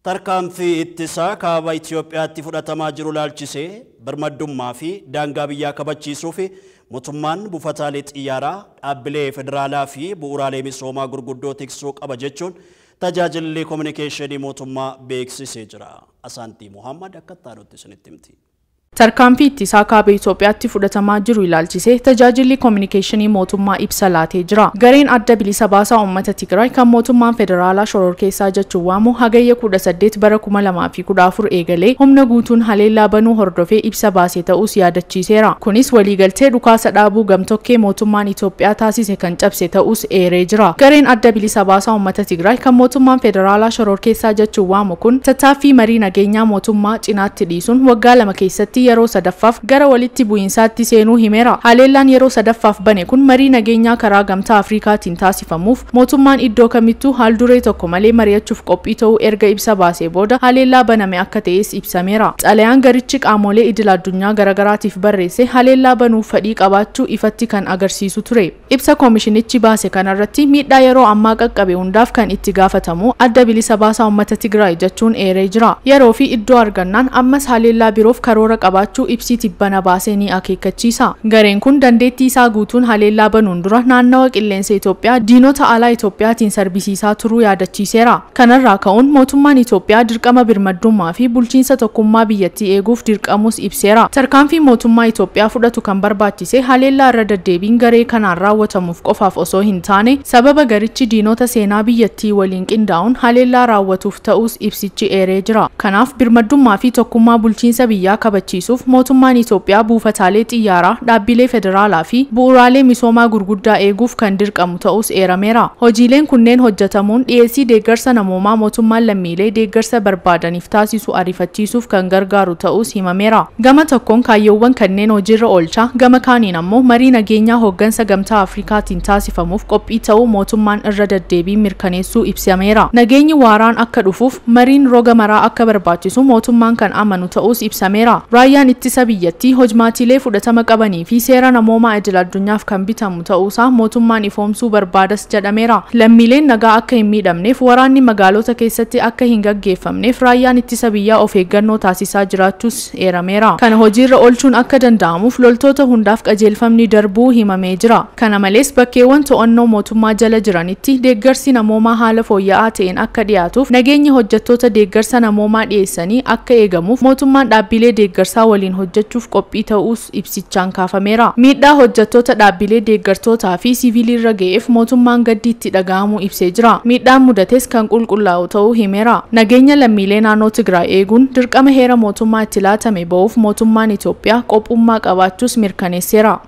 Tarkaanfii ittisaa kaaba Itoophiyaatti fudhatamaa jiru laalchisee birmaddummaa fi daangaa biyyaa kabachiisuuf mootummaan buufataalee xiyyaaraa, dhaabbilee federaalaa fi bu'uuraalee misoomaa gurguddoo tiksuu qaba jechuun tajaajilli kominikeeshinii mootummaa beeksisee jira. Asaantii Muhammad akka itti isinitti himti. Tarkaanfii ittisaa kaaba Itoophiyaatti fudhatamaa jiru ilaalchisee tajaajilli kominikeeshinii mootummaa ibsa laatee jira. Gareen Adda Bilisa Baasaa Uummata Tigraay kan mootummaan federaalaa shororkeessaa jechuun waamu Hagayya 18 bara 2014 eegalee humna guutuun haleellaa banuu hordofee ibsa baase ta'us yaadachiiseera. Kunis waliigaltee dhukaasa dhaabuu gamtokkee mootummaan Itoophiyaa taasise kan cabse ta'us eeree jira. Gareen Adda Bilisa Baasaa Uummata Tigraay kan mootummaan federaalaa shororkeessaa jechuun waamu kun tattaaffii marii nageenyaa mootummaa cinaatti dhiisuun waggaa 2 keessatti yeroo sadaffaaf gara walitti bu'iinsaatti seenuu himeera. Haleellaan yeroo sadaffaaf bane kun marii nageenyaa karaa gamtaa Afrikaatiin taasifamuuf mootummaan iddoo kamittuu haal duree tokko malee mari'achuuf qophii ta'uu erga ibsa baasee booda haleellaa baname akka ta'es ibsameera. Xalayaan garichi qaamolee idil addunyaa garaagaraatiif barreesse haleellaa banuuf fedhii qabaachuu ifatti kan agarsiisu ture. Ibsa koomishinichi baase kanarratti miidhaa yeroo ammaa qaqqabe hundaaf kan itti gaafatamu Adda Bilisa Baasaa Uummata Tigraay jechuun eeree jira. Yeroo fi iddoo argannaan ammas haleellaa biroof karoora qabaachuu ibsi tibbana baasee ni akeekkachiisa. Gareen kun dandeettii isaa guutuun haleellaa banuun dura naannawa qilleensa Itoophiyaa diinota alaa Itoophiyaatiin sarbisiisaa turuu yaadachiiseera. Kanarraa ka'uun mootummaan Itoophiyaa dirqama birmaddummaa fi bulchiinsa tokkummaa biyyattii eeguuf dirqamus ibseera. Tarkaanfii mootummaa Itoophiyaa fudhatu kan barbaachise haleellaa irra deddeebiin garee kanaan raawwatamuuf qofaaf osoo hin taane sababa garichi diinota seenaa biyyattii waliin qindaa'uun haleellaa raawwatuuf ta'us ibsichi eeree jira. Kanaaf birmaddummaa fi tokkummaa bulchiinsa biyyaa kabachiisuuf mootummaan Itoophiyaa buufataalee xiyyaaraa, dhaabbilee federaalaa fi bu'uuraalee misoomaa gurguddaa eeguuf kan dirqamu ta'us eerameera. Hojiileen kunneen hojjetamuun dhiyeessii deeggarsa namoomaa mootummaan lammiilee deeggarsa barbaadaniif taasisu ariifachiisuuf kan gargaaru ta'us himameera. Gama tokkoon kaayyoowwan kanneen hojiirra oolchaa, gama kaaniin ammoo marii nageenyaa hooggansa gamtaa Afrikaatiin taasifamuuf qophii ta'uu mootummaan irra deddeebiin mirkaneessuu ibsameera. Nageenyi waaraan akka dhufuuf mariin roga maraa akka barbaachisu mootummaan kan amanu ta'us ibsameera. Raayyaan ittisa biyyattii hojmaatiilee fudhatama qabanii fi seera namoomaa idil addunyaaf kan bitamu ta'uusaa mootummaan ifoomsuu barbaadas jedhameera. Lammiileen nagaa akka hin miidhamneef waraanni magaalota keessatti akka hin gaggeeffamneef raayyaan ittisa biyyaa of eeggannoo taasisaa jiraachuus eerameera. Kana hojiirra oolchuun akka danda'amuuf loltoota hundaaf qajeelfamni darbuu himamee jira. Kana malees bakkeewwan to'annoo mootummaa jala jiranitti deeggarsi namoomaa haala fooyya'aa ta'een akka dhiyaatuuf nageenyi hojjettoota deeggarsa namoomaa dhiyeessanii akka eegamuuf mootummaan dhaabbilee deeggarsaa waliin hojjechuuf qophii ta'uus ibsichaan kaafameera. Miidhaa hojjettoota dhaabbilee deeggartootaa fi siviilirra ga'eef mootummaan gaddi itti dhaga'amuu ibsee jira. Miidhaan mudates kan qulqullaa'u ta'uu himeera. Nageenya lammiilee naannoo Tigraay eeguun dirqama heera mootummaa itti laatame ba'uuf mootummaan Itoophiyaa qophummaa qabaachuus mirkaneesseera.